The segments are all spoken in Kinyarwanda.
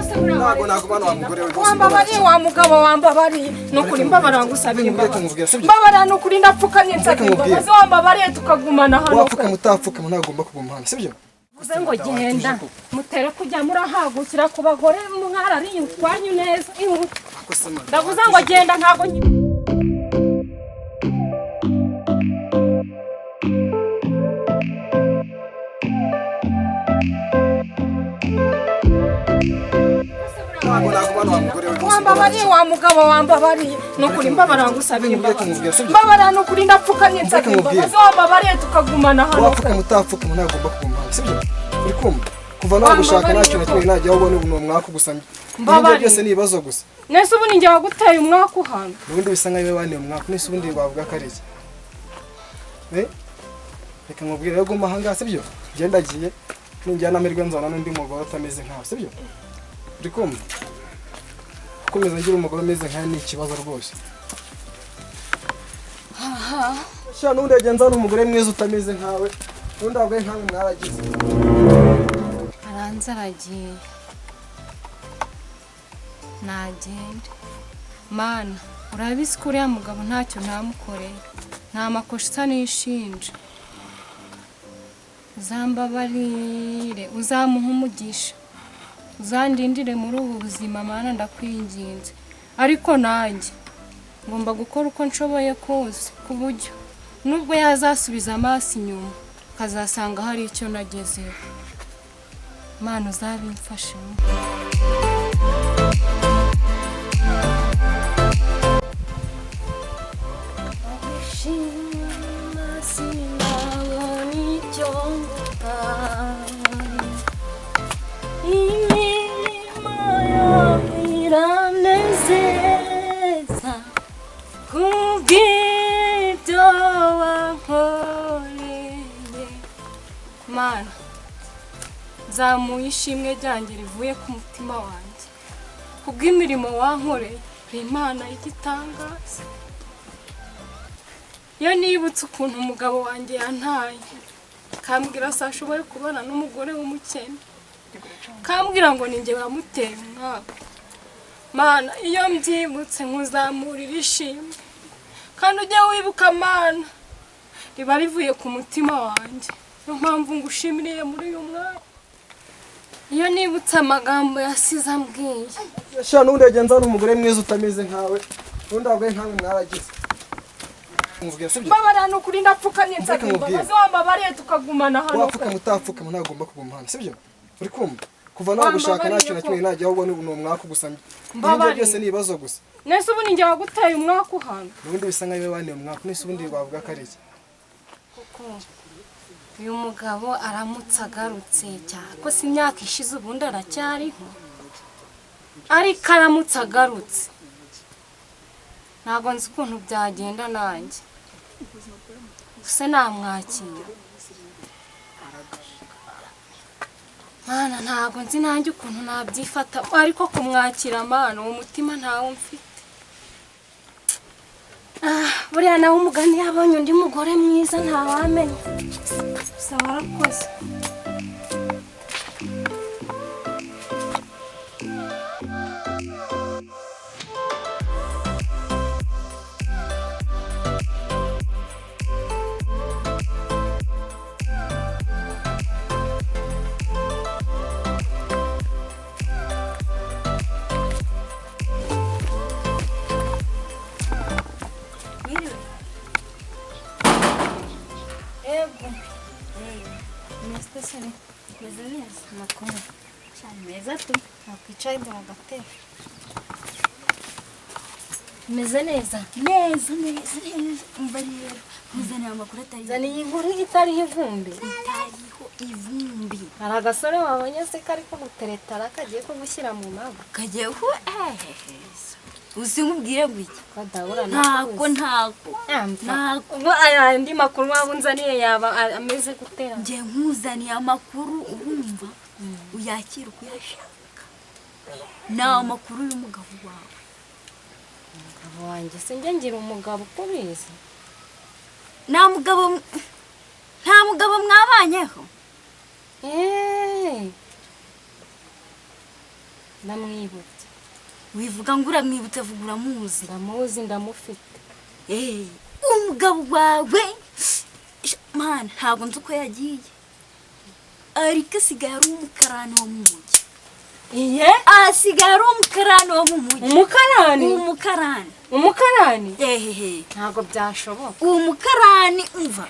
Ntabwo nagumana wa mugore we rwose. Wambabariye wa mugabo, wambabariye nukuri, mbabara ngusabira Reka imbabazi. nkubwire, sibyo? Mbabara nukuri, ndapfukamye nsabye Reka nkubwire. imbabazi, wambabariye tukagumana hano. Wapfukama utapfukama, ntabwo ugomba kuguma hano, sibyo? Uvuze ngo genda mutere kujya murahagukira ku bagore mwarariye utwanyu neza. Ako se mwana. Ndavuze ngo genda, ntabwo Ntabwo nagumana wa mugore we rwose. Wambabariye wa mugabo, wambabariye nukuri, mbabara ngusabira Reka imbabazi. nkubwire, sibyo? Mbabara nukuri, ndapfukamye nsabye Reka nkubwire. imbabazi, wambabariye tukagumana hano. Wapfukama utapfukama, ntabwo ugomba kuguma hano, sibyo? Uri kumva? Kuva nagushaka nta kintu na kimwe najya, ahubwo ni umwaku gusa. Ibyo Mbabariye. byose ni ibibazo gusa. Nese ubu ninjye waguteye umwaku hano? Ubundi bisa nkaho iwe baniye umwaku, nese ubundi bavuga ko ari iki? Eh? Reka nkubwire rero, guma ahangaha, sibyo? Njye ndagiye, ninjyana amahirwe nzabona n'undi mugore utameze nkawe, sibyo? Uri kumva? Gukomeza ngira umugore umeze nkawe ni ikibazo rwose. Sha, n'ubundi yagiye nzana umugore mwiza utameze nkawe, ubundi abagore nkawe mwaragize. Aranze aragiye, nagenda. Mana, urabizi ko uriya mugabo ntacyo ntamukoreye, nta makosa nishinja. Uzambabarire, uzamuhe umugisha, uzandindire muri ubu buzima. Mana, ndakwinginze. Ariko nanjye ngomba gukora uko nshoboye kose ku buryo nubwo yazasubiza amaso inyuma akazasanga hari icyo nagezeho. Mana, uzabimfashemo. Shima sinabona icyo ngutanga, imirimo yawe iranezeza kubw'ibyo wankoreye. Mana, zamuye ishimwe ryanjye rivuye ku mutima wanjye kubw'imirimo wankoreye. Uri Imana y'igitangaza. Iyo nibutse ukuntu umugabo wanjye yantaye, kambwira se ashoboye kubana n'umugore w'umukene, kambwira ngo ni njye wamuteye umwaka. Mana, iyo mbyibutse nkuzamurira ishimwe, kandi ujye wibuka, Mana, riba rivuye ku mutima wanjye. Niyo mpamvu ngushimiriye muri uyu mwanya. Iyo nibutse amagambo yasize ambwiye. Sha, n'ubundi yagiye nzana umugore mwiza utameze nkawe, ubundi abagore nkawe mwaragize. Nkubwire, sibyo? Mbabara nukuri, ndapfukamye nsabye Reka nkubwire. imbabazi, wambabariye tukagumana hano. Wapfukama utapfukama, ntabwo ugomba kuguma hano, sibyo? Uri kumva? Kuva nagushaka nta kintu na kimwe najya, ahubwo ni umwaku gusa. Ibyo Mbabariye. byose ni ibibazo gusa. Nese ubu ninjye waguteye umwaku hano? Ubundi bisa nkaho iwe baniye umwaku, nese ubundi bavuga ko ari iki? Kuko uyu mugabo aramutse agarutse, cyane ko si imyaka ishize ubundi aracyariho, ariko aramutse agarutse ntabwo nzi ukuntu byagenda nanjye. Gusa namwakira? Mana, ntabwo nzi nanjye ukuntu nabyifata, ariko kumwakira, Mana, uwo mutima ntawo mfite. Ah, buriya nawe umugani yabonye undi mugore mwiza, ntawamenya. Gusa warakoze. Mwiriwe. Yego. Meze se? Meze neza. Amakuru? Cyane meza tu. Wakwicaye imbere agatebe. Meze neza. Neza neza neza. Umva rero, nkuzaniye amakuru atari Zana iyi nkuru itariho ivumbi. itariho ivumbi. Hari agasore wabonye se kari kuguteretara, kagiye kugushyira mu mago? Kagiye ku uzi nkubwire ngo iki? Kadahura. Ntako ntako. Ntako. Ubwo aya andi makuru waba unzaniye yaba ameze gutera? Njye nkuzaniye amakuru, urumva uyakira uko uyashaka. Ni amakuru y'umugabo wawe. Umugabo wanjye se? Njye ngira umugabo uko ubizi? Nta mugabo, nta mugabo mwabanyeho? Eee. Ndamwibutse. Wivuga ngo uramwibutse, vuga uramuzi. Ndamuzi, ndamufite. Umugabo wawe mana ntabwo nzi uko yagiye, ariko asigaye ari umukarani wo mu mujyi. Iye? Asigaye ari umukarani wo mu mujyi. Umukarani? Umukarani. Umukarani? Ehehe. Ntabwo byashoboka. Umukarani, umva,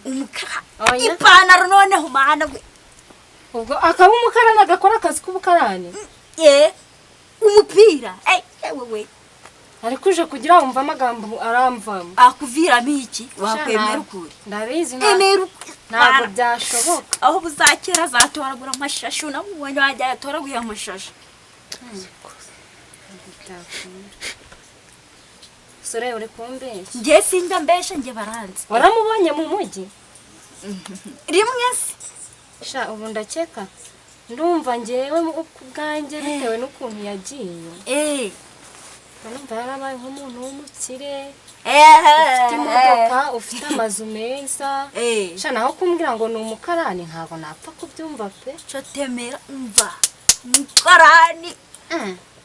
umukarani. Oya. Ipantaro noneho mana we. Ubwo akaba umukarani, agakora akazi k'ubukarani? Umupira, wewe. Ariko uje kugira wumva amagambo aramvamo. Akuviramo iki? Wakwemera ukuri? Ndabizi. Emera ukuri. Ntabwo byashoboka. Aho buzakera azatoragura amashashi, unamubonye wajya yatoraguye amashashi. Sore, uri kumbeshya. Njye sinjya mbesha, njye baranzi. Waramubonye mu mujyi? Rimwe se. Sha, ubu ndakeka ndumva ngewe ku bwanjye, bitewe n'ukuntu yagiye, numva yarabaye nk'umuntu w'umukire, ufite imodoka, ufite amazu meza. Sha, naho kumbwira ngo ni umukarani, ntabwo napfa kubyumva pe. Cyo temera, umva, umukarani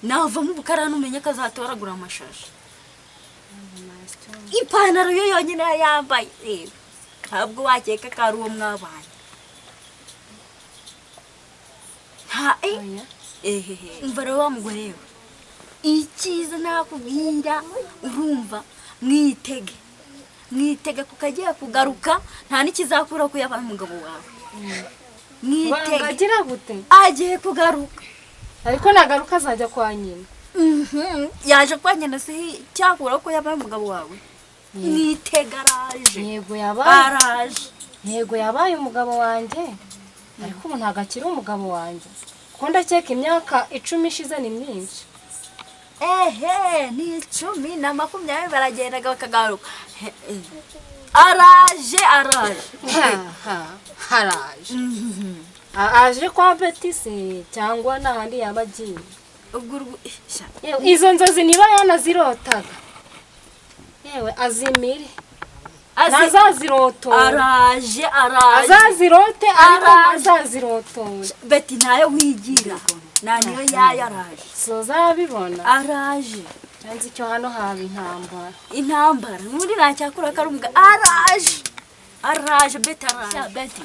navamo ubukarani, umenye ko azatoragura amashashi. Ipantaro yo yonyine yambaye, reba, ntabwo wakeka ko ari uwo mwabanye. Nta Oya. Ehehe, umva rero wa mugore we, icyiza nakubwira, urumva, mwitege, mwitege kuko agiye kugaruka, nta n'ikizakura ko yabaye umugabo wawe. Mwitege. Agira gute? Agiye kugaruka. Ariko nagaruka azajya kwa nyina. Yaje kwa nyina se cyakura ko yabaye umugabo wawe? Mwitege, araje. Yego, yabaye. Araje. Yego, yabaye umugabo wanjye, ariko ubu ntabwo akiri umugabo wanjye, kuko ndakeka imyaka 10 ishize ni myinshi. Ehe, ni 10 na 20, baragendaga bakagaruka. Araje, araje. Haraje? Aje kwa Betty se cyangwa n'ahandi yaba agiye? Ubwo sha. Yewe, izo nzozi niba yanazirotaga, yewe azimire. Ntazazirotora. Araje, araje. Azazirote ariko Araje. ntazazirotora. Betty ntayo wigira nta niyo yayo, araje. Suzabibona. Araje. Nzi icyo hano haba intambara. Intambara muri ntacyakura ko ari umugabo. Araje, araje Betty, araje Betty.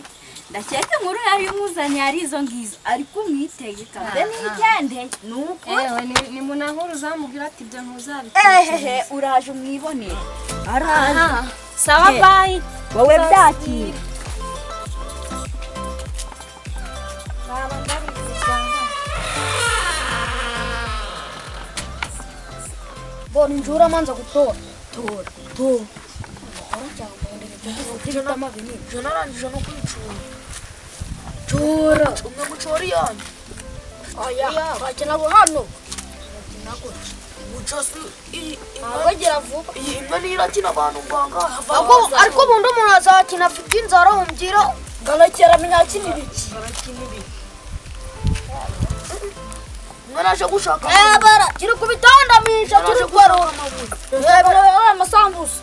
Ndakeka inkuru yari imuzanye ari izo ngizo, ariko umwitege kabe nigendeye ni ukuri. Yewe, ni munahuru uzamubwira ati ibyo ntuzabitekereza. Ehehe, uraje umwibonere, araje. Sawa, bye. Wowe byakira. Naba ndabizi cyane. Bona injura amanza gutora. Tora. Tora. Je narangije no kwicura. Tora. Umwe mucori yanyu. Oya, bakina bo hano. Muca si iyi Bagira vuba. Iyi imbwa niyo irakina abantu mbanga. Ariko ubundi umuntu azakina afite inzara umbwira garakera amenya akina ibiki. Umwe naje gushaka. Bara kiri ku bitanda misha turi kwarura. Bara amasambusa.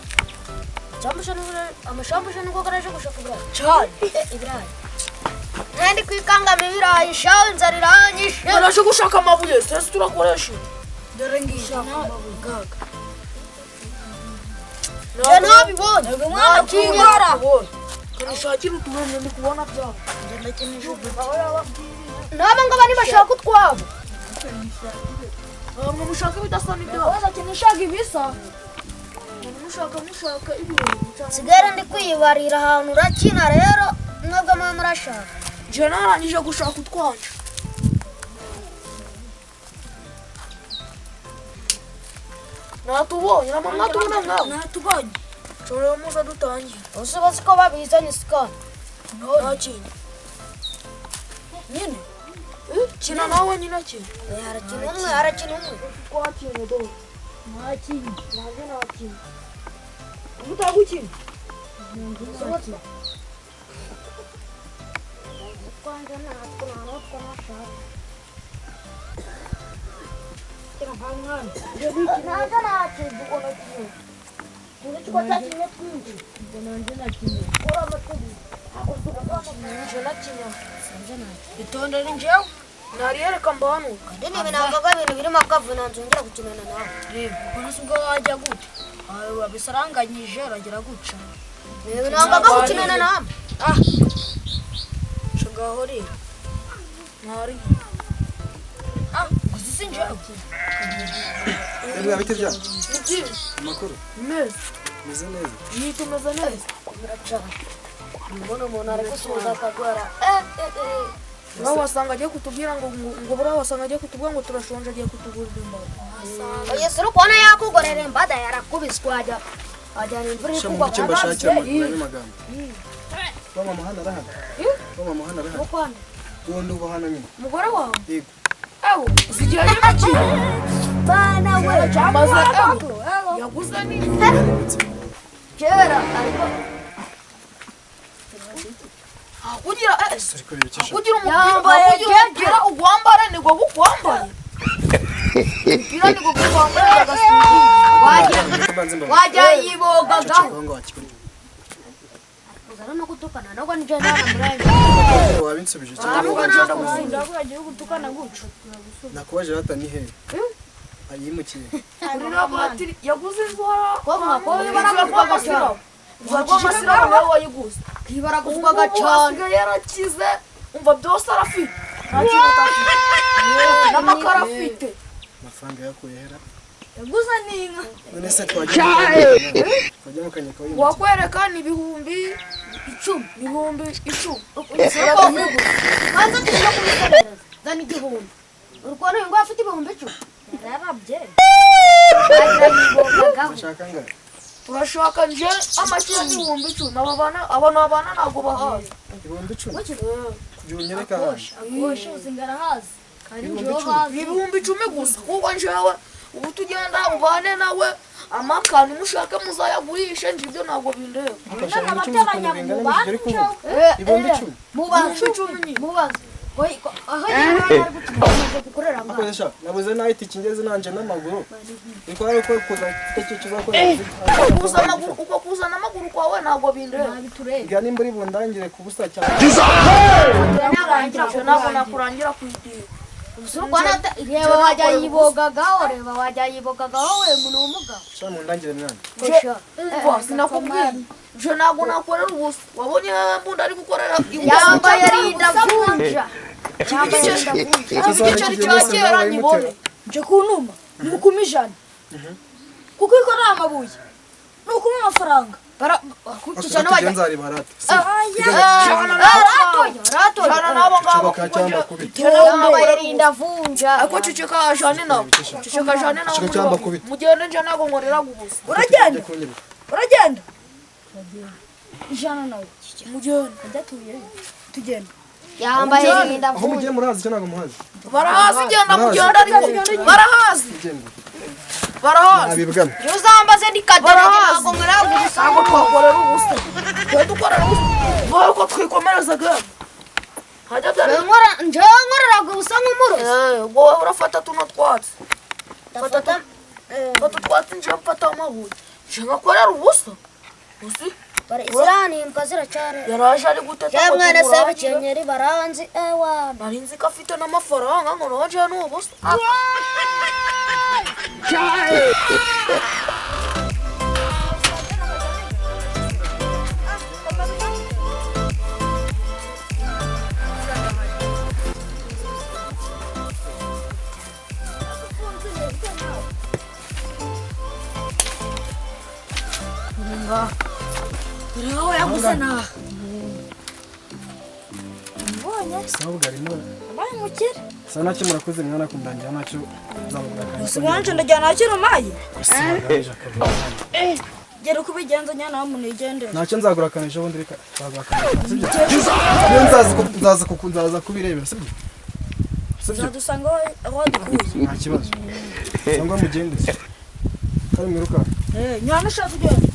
Amashambusha niko garaje gushaka ibirayi. Cyane. Ibirayi. Nandi kwikangama ibirayi shawe, inzara iranyishe. Umwe naje gushaka amabuye, sese turakoresha. Dore ngiye. Gaga. Je ntabibonye. Umwana akingora. Kanishakira utuntu ndi kubona byabo. Naba ngaba ntibashaka utwabo. Mwe mushaka ibidasa n'ibyabo. Bazakinishaga ibisa. Mushaka ibintu. Nsigara ndi kwibarira ahantu urakina rero mwebwe mwe murashaka. Je narangije gushaka utwanje. Natubonye, namwe mwatubona mwawe. Natubonye. Nshobora muza dutangira. Ese bazi ko babizanye sika. Nta kintu. Nyine. Kina nawe nyine kina. Harakina umwe, harakina umwe. Twakina do. Ntakina. Ntabwo nakina. Utagukina. Itondere njyewe. Nariyereka mbanu. Kandi niba navuga ibintu birimo akavuna nzongera gukinana nawe. Reba, ubwo se ubwo wajya gute? Ayo wabisaranganyije aragira guca. Niba navuga gukinana nawe. Ah. Shagaho rero. Ntari. Ah, gusa sinje. Yemwe abite bya. Amakuru. Meza. Meze neza. Yitumeze neza. Biracana. Mbona umuntu ari gusuhuza akagwara. Buriya wasanga agiye kutubwira ngo buriya wasanga agiye kutubwira ngo turashonje agiye kutugurira imbada. Yesu uri kubona yakugorera imbada yarakubiswe ajya ajyana imvura iri kugwa. Icyo mbashakira mu magambo. Wa mama hano arahari. Wa mama hano arahari. Uwo nduba hano nyine. Umugore wawe? Yego. Ewo, zigira y'iki? Bana we. Maze ewo. Yaguze ni. Kera ariko kugira kugira umupira ugwambara nigwo gukwambara. Umupira nigwo gukwambara agasuzuma. Wajya yibogagaho. Uzana no gutukana nabwo nije naramuranye. Wabinsubije cyane. Ndavuga gutukana gucu. Nakubaje hata ni he? Ayimukiye. Yaguze inzu hara. Ko baramuvuga cyane. Rwamasira nawe wayiguze. Kibaraguzwaga cyane. Asigaye yarakize, umva byose arafite. Nta kintu atafite. N'amakara afite. Amafaranga yakuye hera. Yaguze n'inka. None se twajya mu kanyaka wimukiye. Wakwereka ni 10,000. 10,000. Banza tujye kubikorera. Zana 1,000. Uri kubona uyu nguyu afite 10,000? Yararabye. Urashaka angahe? Turashaka nje amakira 10,000 aba abana ntabwo bahazi. 10,000? Kugira unyereke ahantu. Akosha uzingara hazi. Kandi njyewe bazi. 10,000 gusa kuko njewe ubu tugenda ubane nawe amakani mushake muzayagurishe nje ibyo ntabwo bindeba. Mubaze. Mubaze. Aho yari gukorera ngo. Akoresha nabuze nayo itike ngeze nanje n'amaguru. Niko ari uko kuza icyo kizakora. Kuza amaguru uko kuzana amaguru kwawe ntabwo bindeba. Ngira nimba uri bundangire kubusa cyane. Ntabwo nakurangira kwitira. Reba wajya yibogagaho, reba wajya yibogagaho we muntu w'umugabo. Sha mundangire mwana. Umva sinakubwiye. Je ntabwo nakorera ubusa. Wabonye mbunda ari gukorera yambaye rinda vunja. Igiceri cya kera nyibone. Nje kunuma ni ukuma 100. Kuko ikorera amabuye. Ni ukuma amafaranga. Kucisha no nzari barate. Jana nabo ngabo. Yambaye rinda vunja. Ako ceceka jane nabo. Ceceka jane nabo. Mugende nje ntabwo nkorera ubusa. Uragenda. Uragenda. 100 nawe. Mugende. Adatuye. Tugenda. Yambaye rinda Aho mugiye murazi cyo ntabwo muhazi. Barahazi genda mugenda ariko. Barahazi. Barahazi. Nabibwamo. Uzambaze ndikatana ntabwo nkorera ubusa. Ntabwo twakorera ubusa. Twe dukorera ubusa. Vuba ko twikomerezaga. Hajya byari. Nje nkorera ubusa nk'umurozi. Wowe urafata tuno twatsi. Fata utwatsi nje mfata amabuye. Nje nkakorera ubusa. Usi? Isirani imbwa ziracyari. Yaraje ari guteta. Ya mwana sabakenyeri baranzi ewa. Narinzi ko afite n'amafaranga ngo noje ni ubusa. Dore yaguze naha. Mbonye. Sawa garimo. Abaye mukire. Sa nacyo murakoze mwana kundangira nacyo nzabugura kandi. Usiganje ndajyana nakiro mayi. Gera uko ubigenza nyana wa muntu yigendera. Nacyo nzagura kandi ejo bundi reka nzagura kandi. Sibyo? Nzaza kubirebera sibyo? Sibyo? Uzadusanga aho dukuye. Nta kibazo. Cyangwa mugende. Kandi mwiruka. Nyana ushaka kugenda.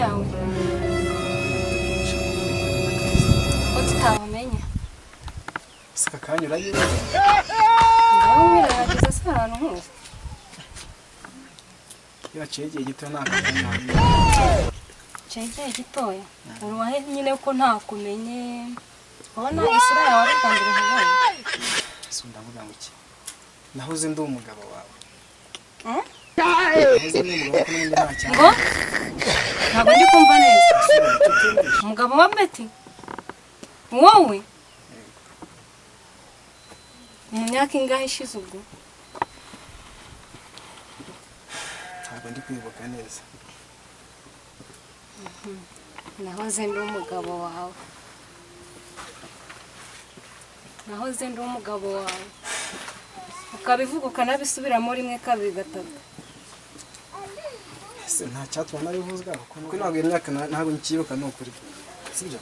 yawe ko tutabamenye? Si aka kanya urayizi? Ngaho wirengageza se ahantu hose? Iyo haciye igihe gito nta kanya. Ciye igihe gitoya uruwahe nyine ko ntakumenye, ubona isura yawe ari bwa mbere nkubonye. Ese ndavuga ngo iki? Nahoze ndi umugabo wawe. Eh? Nahoze ndi umugabo, ko n'ubundi nta cyaha. Ngo? Ntabwo ndi kumva neza. Umugabo wa Beti? Wowe mu myaka ingahe ishize ubwo? Ntabwo ndi kwibuka neza. Nahoze ndi umugabo wawe, nahoze ndi umugabo wawe, ukabivuga ukanabisubiramo rimwe, kabiri, gatatu. Ese nta cyatuma nabivuzwa? Kuko ntabwo iyo myaka ntabwo nkiyibuka, ni ukuri, sibyo?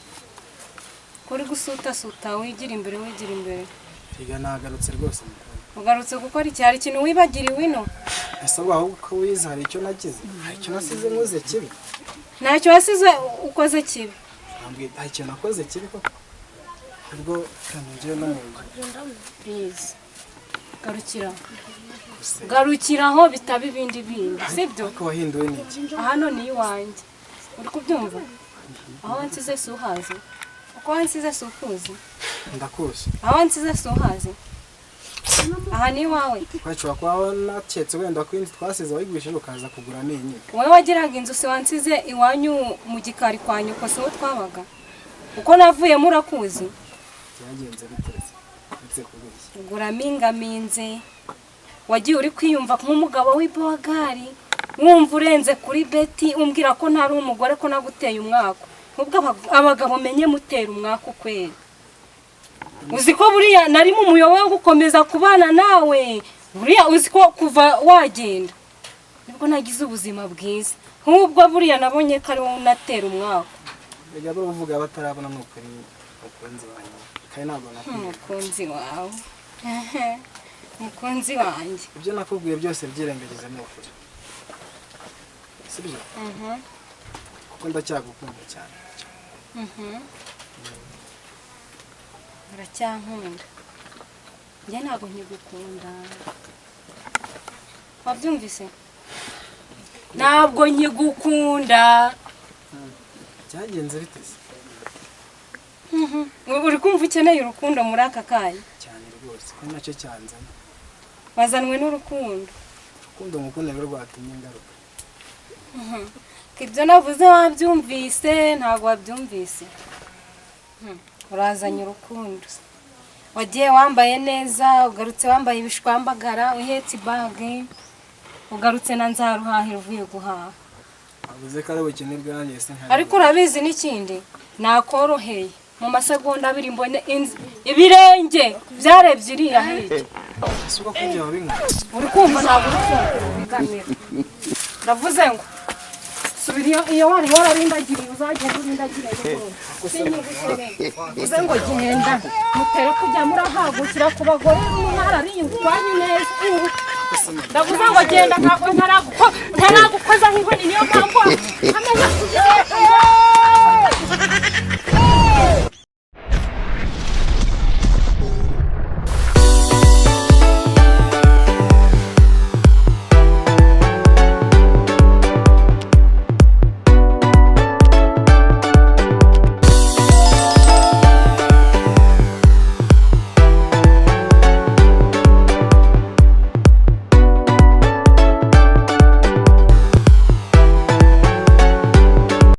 Kuri gusutasuta wigira imbere, wigira imbere. Higa, nagarutse rwose mukuru. Ugarutse gukora iki? Hari ikintu wibagiriwe ino? Ese ubwo ahubwo ko wize, hari icyo nagize, hari icyo nasize nkoze kibi? Ntacyo wasize ukoze kibi. Ntabwo hari ikintu nakoze kibi koko, ubwo ngiye no mu nzu. Please, garukira. Gusa Garukiraho bitaba ibindi bindi, sibyo? Ariko wahinduwe n'iki? Hano ni iwanjye, uri kubyumva? Aho wansize si uhazi? Uko wansize si ukuzi? Ndakuzi. Aho wansize si uhazi? Aha ni iwawe. Twashobora kuba naketse wenda ko inzu twasize wayigurishije ukaza kugura amenyo. Wowe wagiraga inzu, si wansize iwanyu mu gikari kwa nyoko? Si wo twabaga? Uko navuyemo urakuzi? Byagenze biteretse uretse kubeshya? Uramingaminze, wagiye uri kwiyumva nk'umugabo w'ibogari, wumva urenze kuri Beti, umbwira ko ntari umugore, ko naguteye umwaka. Ubwo abagabo menye mutera umwaka ukweri. Uzi ko buriya nari mu muyobo wo gukomeza kubana nawe? Buriya uzi ko kuva wagenda nibwo nagize ubuzima bwiza? Nk'ubwo buriya nabonye ko ari wowe unatera umwaka. Erega uvuga batarabona, ni ukuri mukunzi wanjye, kandi ntabwo nakubwiye. Umukunzi wawe, umukunzi wanjye. Ibyo nakubwiye byose byirengagize, ni ukuri, sibyo? Kuko ndacyagukunda cyane. Uracyankunda? Njye ntabwo nkigukunda, wabyumvise? Ntabwo nkigukunda. Byagenze biteze? Uri kumva ukeneye urukundo muri aka kanya? Cyane rwose, ko nacyo cyanzanye. Wazanwe n'urukundo? Urukundo ngukunda rero rwatumye ingaruka. Ibyo navuze wabyumvise? Ntabwo wabyumvise. Urazanye urukundo, wagiye wambaye neza, ugarutse wambaye ibishwambagara, uhetse ibage, ugarutse na nzaruhahira uvuye guhaha. Avuze ko ari ubukene bwanjye se nka Ariko urabizi n'ikindi, nakoroheye mu masegonda 2 mbone ibirenge byarebye iriya hirya. Si uko kubyo wabinkora? Uri kumva? Ntabwo uri kumva biganiro. Ndavuze ngo subira iyo wari wararindagiriye, uzagenda urindagire. Uze ngo genda mutere kujya murahagukira ku bagore mwarariye ukwanyu neza. Ndavuze ngo genda, ntabwo ntaragukozaho inkoni, niyo mpamvu amenya.